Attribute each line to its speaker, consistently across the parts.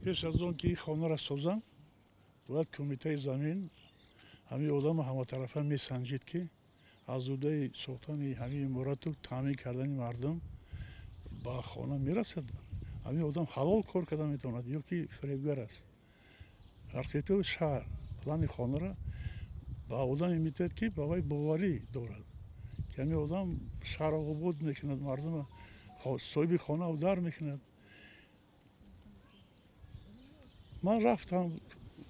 Speaker 1: Пеш аз он ки хонаро созанд, бояд кумитаи замин ҳамин одамро ҳаматарафа месанҷид, ки аз ӯҳдаи сохтани ҳамин иморату таъмин кардани мардум ба хона мерасад. Ҳамин одам ҳалол кор карда метавонад ё ки фиребгар аст. Архитектури шаҳр плани хонаро ба одаме метиҳад, ки ба вай боварӣ дорад, ки ҳамин одам шаҳрро обод мекунад, мардумро соҳиби хона дар мекунад. Ман рафтам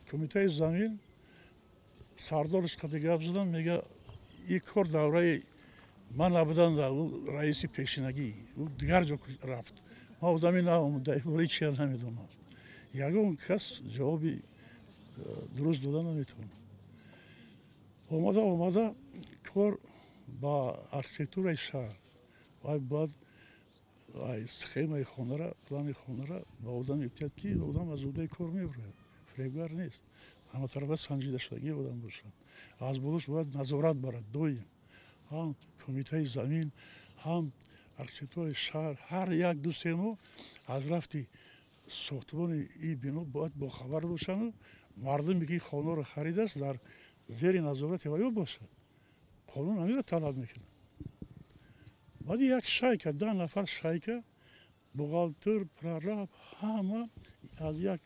Speaker 1: кумитаи замин, сардораш қади гап задам, мега ин кор давраи ман набудан, ӯ раиси пешинагӣ, ӯ дигар ҷо рафт. Ман одами наомад, дар бораи чия намедонам. Ягон кас ҷавоби дуруст дода наметавонад. Омада омада кор ба архитектураи шаҳр, вай бояд схемаи хонара, плани хонара ба одам метиҳад, ки одам аз ӯҳдаи кор мебарояд, фиребгар нест, ҳаматарафа санҷидашудагии одам бошад. Аз болош бояд назорат барад доим, ҳам кумитаи замин, ҳам архитектураи шаҳр. Ҳар як 2-3 моҳ аз рафти сохтмони ин бино бояд бохабар бошанду мардуме ки хонаро харидааст, дар зери назорати вайё бошад. Қонун ҳаминро талаб мекунад. Баъди як шайка, 10 нафар шайка, бухгалтер, прораб, ҳама аз як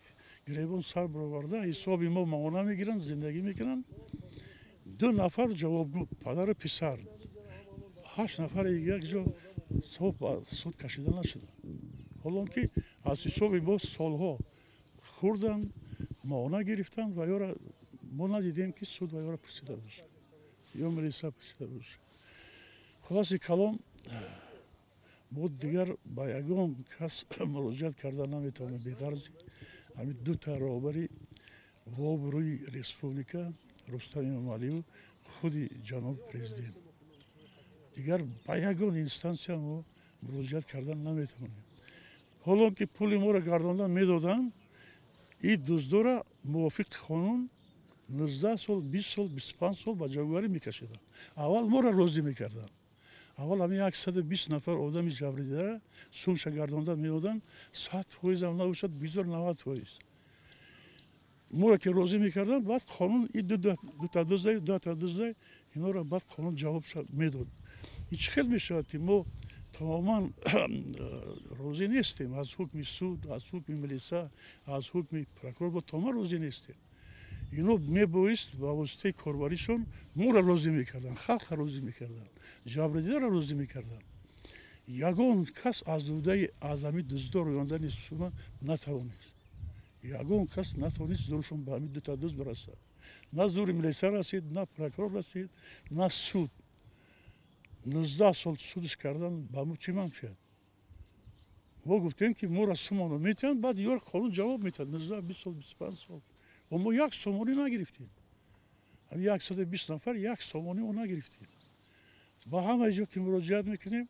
Speaker 1: гиребон сар бароварда, ҳисоби мо маона мегиранд, зиндагӣ мекунанд. 2 нафар ҷавобгӯ, падару писар, 8 нафари як ҷо суд кашида нашуданд. Ҳолон ки аз ҳисоби мо солҳо хӯрданд, маона гирифтанд ва ёра мо надидем, ки суд ва ёра пурсида бошад ё милиса пурсида бошад. Хулоси калом, мо дигар ба ягон кас муроҷиат карда наметавонем беғарзи ҳамин дута роҳбари вобрӯи республика, Рустам Эмомалиев, худи ҷаноби президент. Дигар ба ягон инстансия мо муроҷиат карда наметавонем. Ҳолон ки пули моро гардонда медоданд, ин дуздора мувофиқи қонун 19 сол, 20 сол, 25 сол ба ҷавобгарӣ мекашиданд. Аввал моро розӣ мекарданд. Аввал ҳамин 120 нафар одами ҷабрдидара сумша гардонда медоданд, 100% ам набошад, 90%. Моро ки розӣ мекарданд, баъд қонун ин дута дуздай, дута дуздай, инҳоро баъд қонун ҷавоб медод. Ин чӣ хел мешавад, ки мо тамоман розӣ нестем аз ҳукми суд, аз ҳукми милиса, аз ҳукми прокурор, бо тамоман розӣ нестем. Ино мебоист ба воситаи корбаришон моро розӣ мекарданд, халқро розӣ мекарданд, ҷабрдидаро розӣ мекарданд. Ягон кас аз ӯҳдаи аз ҳамин дуздо рӯёндани сума натавонист. Ягон кас натавонист зӯршон ба ҳамин дута дузд бирасад. На зӯри милиса расид, на прокурор расид, на суд. 19 сол судш кардан ба мо чӣ манфиат? Мо гуфтем, ки моро сумоно метиҳанд, баъд ёр қонун ҷавоб метиҳад. 19, 20 сол, 25 сол. Мо як сомонӣ нагирифтем. Ҳамин 120 нафар як сомонӣ мо нагирифтем. Ба ҳамаи ҷо ки муроҷиат мекунем,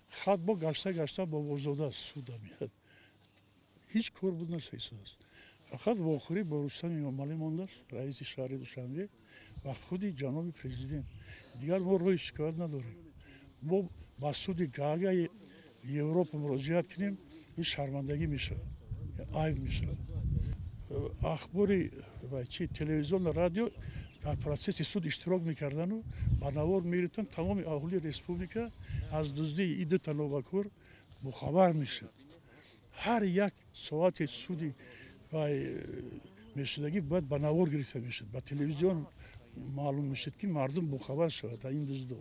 Speaker 1: хат бо гашта гашта Бобозода суда меяд. Ҳеҷ кор буд нашудааст. Фақат вохӯрӣ бо Рустам Эмомалӣ мондааст, раиси шаҳри Душанбе ва худи ҷаноби президент. Дигар мо роҳи шикоят надорем. Мо ба суди Гаагаи Европа муроҷиат кунем, ин шармандагӣ мешавад, айб мешавад. Ахбори чи телевизион, радио дар процесси суд иштирок мекардану ба навор мегирифтанд, тамоми аҳолии республика аз дуздии ин дута нобакор бохабар мешуд. Ҳар як соати суди вай мешудагӣ бояд ба навор гирифта мешуд, ба телевизион маълум мешуд, ки мардум бохабар шавад ин дуздо.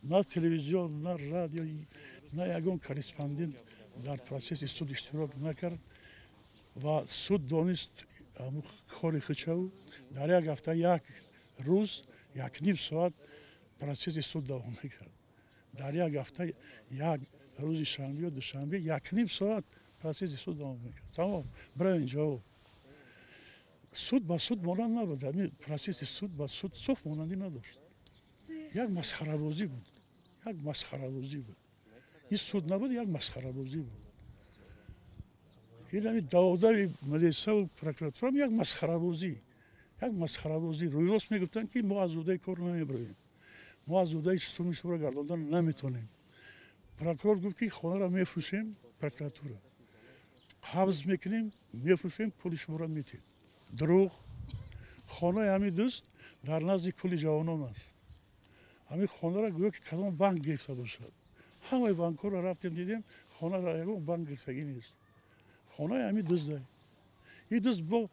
Speaker 1: На телевизион, на радио, на ягон корреспондент дар процесси суд иштирок накард ва суд донист ҳамун кори худшаву дар як ҳафта як рӯз 1,5 соат процесси суд давом мекард. Дар як ҳафта як рӯзи шанбе ё душанбе 1,5 соат процесси суд давом мекард. Тамом, бираем ҷавоб. Суд ба суд монанд набуд. Ҳамин процесси суд ба суд соф монандӣ надошт. Як масхарабозӣ буд. Як масхарабозӣ буд. Ин суд набуд, як масхарабозӣ буд. Ин ҳамин даводави милисаву прокуратурам як масхарабозӣ. Як масхарабозӣ. Рӯйрост мегуфтанд, ки мо аз ӯҳдаи кор намебароем. Мо аз ӯҳдаи суми шуморо гардондан наметавонем. Прокурор гуфт, ки хонаро мефурӯшем, прокуратура. Қабз мекунем, мефурӯшем, пули шуморо метиҳем. Дурӯғ. Хонаи ҳамин дӯст дар назди кули ҷавонон аст. Ҳамин хонаро гӯё ки кадом банк гирифта бошад. Ҳамаи банкҳоро рафтем, дидем, хонаро ягон банк гирифтагӣ нест. Хонаи ҳамин дузда. Ин дузд бо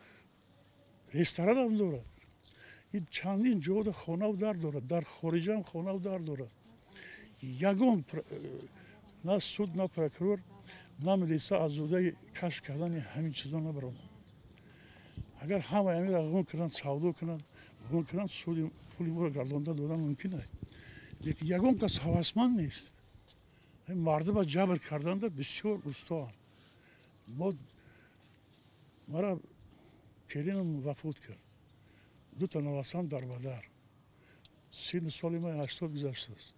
Speaker 1: ресторанам дорад. Ин чандин ҷода хонаву дар дорад, дар хориҷаам хонаву дар дорад. Ягон на суд, на прокурор, на милиса аз зудаи кашф кардани ҳамин чизо набаромад. Агар ҳамаи ҳаминро ғун кунанд, савдо кунанд, ғун кунанд, суди пули моро гардонда додан мумкин аст. Лекин ягон кас ҳавасманд нест. Мардума ҷабр карданда бисёр устоанд. Мо мара келинам вафот кард, дута навасам дар бадар, синну соли ман 80 гузаштааст.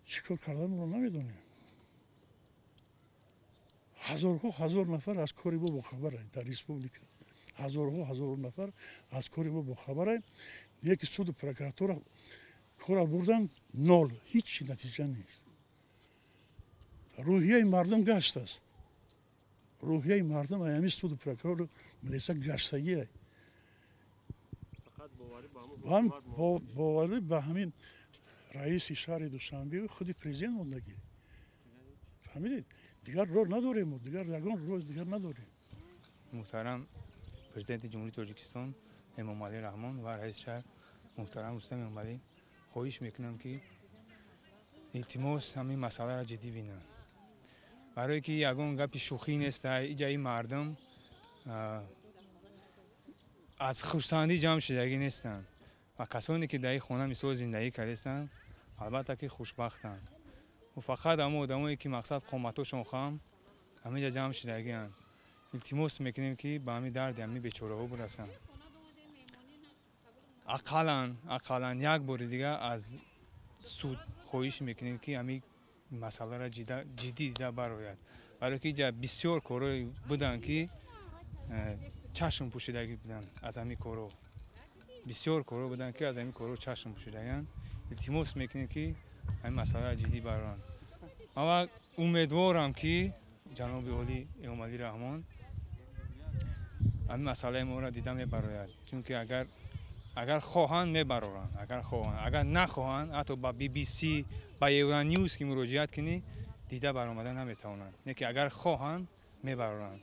Speaker 1: Чӣ кор карданро намедонем. Ҳазорҳо ҳазор нафар аз кори мо бохабаранд дар республика. Ҳазорҳо ҳазор нафар аз кори мо бохабаранд. Леки суду прокуратура кора бурдан, нол, ҳеҷ натиҷа нест. Рӯҳияи мардум гаштааст. Рӯҳияи мардум ҳамин суду прокурору милиса гаштагие. Боварӣ ба ҳамин раиси шаҳри Душанбе, худи президент мондагӣ. Фаҳмидед? Дигар роҳ надорем, дигар ягон роҳ дигар надорем.
Speaker 2: Муҳтарам президенти Ҷумҳурии Тоҷикистон Эмомалӣ Раҳмон ва раиси шаҳр муҳтарам Рустам Эмомалӣ, хоҳиш мекунам, ки илтимос, ҳамин масъаларо ҷиддӣ бинанд, барое ки ягон гапи шӯхӣ нест. Иҷаи мардум аз хурсандӣ ҷамъ шудагӣ нестанд ва касоне ки дар ин хона мисол зиндагӣ кардастанд, албатта ки хушбахтанд. Фақат ҳамон одамое ки мақсад қоматошон хам ҳаминҷа ҷамъ шудагианд. Илтимос мекунем, ки ба ҳамин дарди ҳамин бечораҳо бирасанд. Ақаллан як бори дига аз суд хоҳиш мекунем, ки ҳамин масъаларо ҷиддӣ дида барояд, барое ки иҷа бисёр корҳое буданд, ки чашм пӯшидагӣ буданд аз ҳамин корҳо. Бисёр корҳо буданд, ки аз ҳамин корҳо чашм пӯшидагианд. Илтимос мекунем, ки ҳамин масъаларо ҷиддӣ бароранд. Ман умедворам, ки ҷаноби олӣ Эмомалӣ Раҳмон ҳамин масъалаи моро дида мебарояд, чунки агар хоҳанд, мебароранд, агар хоҳанд. Агар нахоҳанд, ҳатто ба BBC, ба Евронюз ки муроҷиат кунӣ, дида баромада наметавонанд. Не ки агар хоҳанд, мебароранд.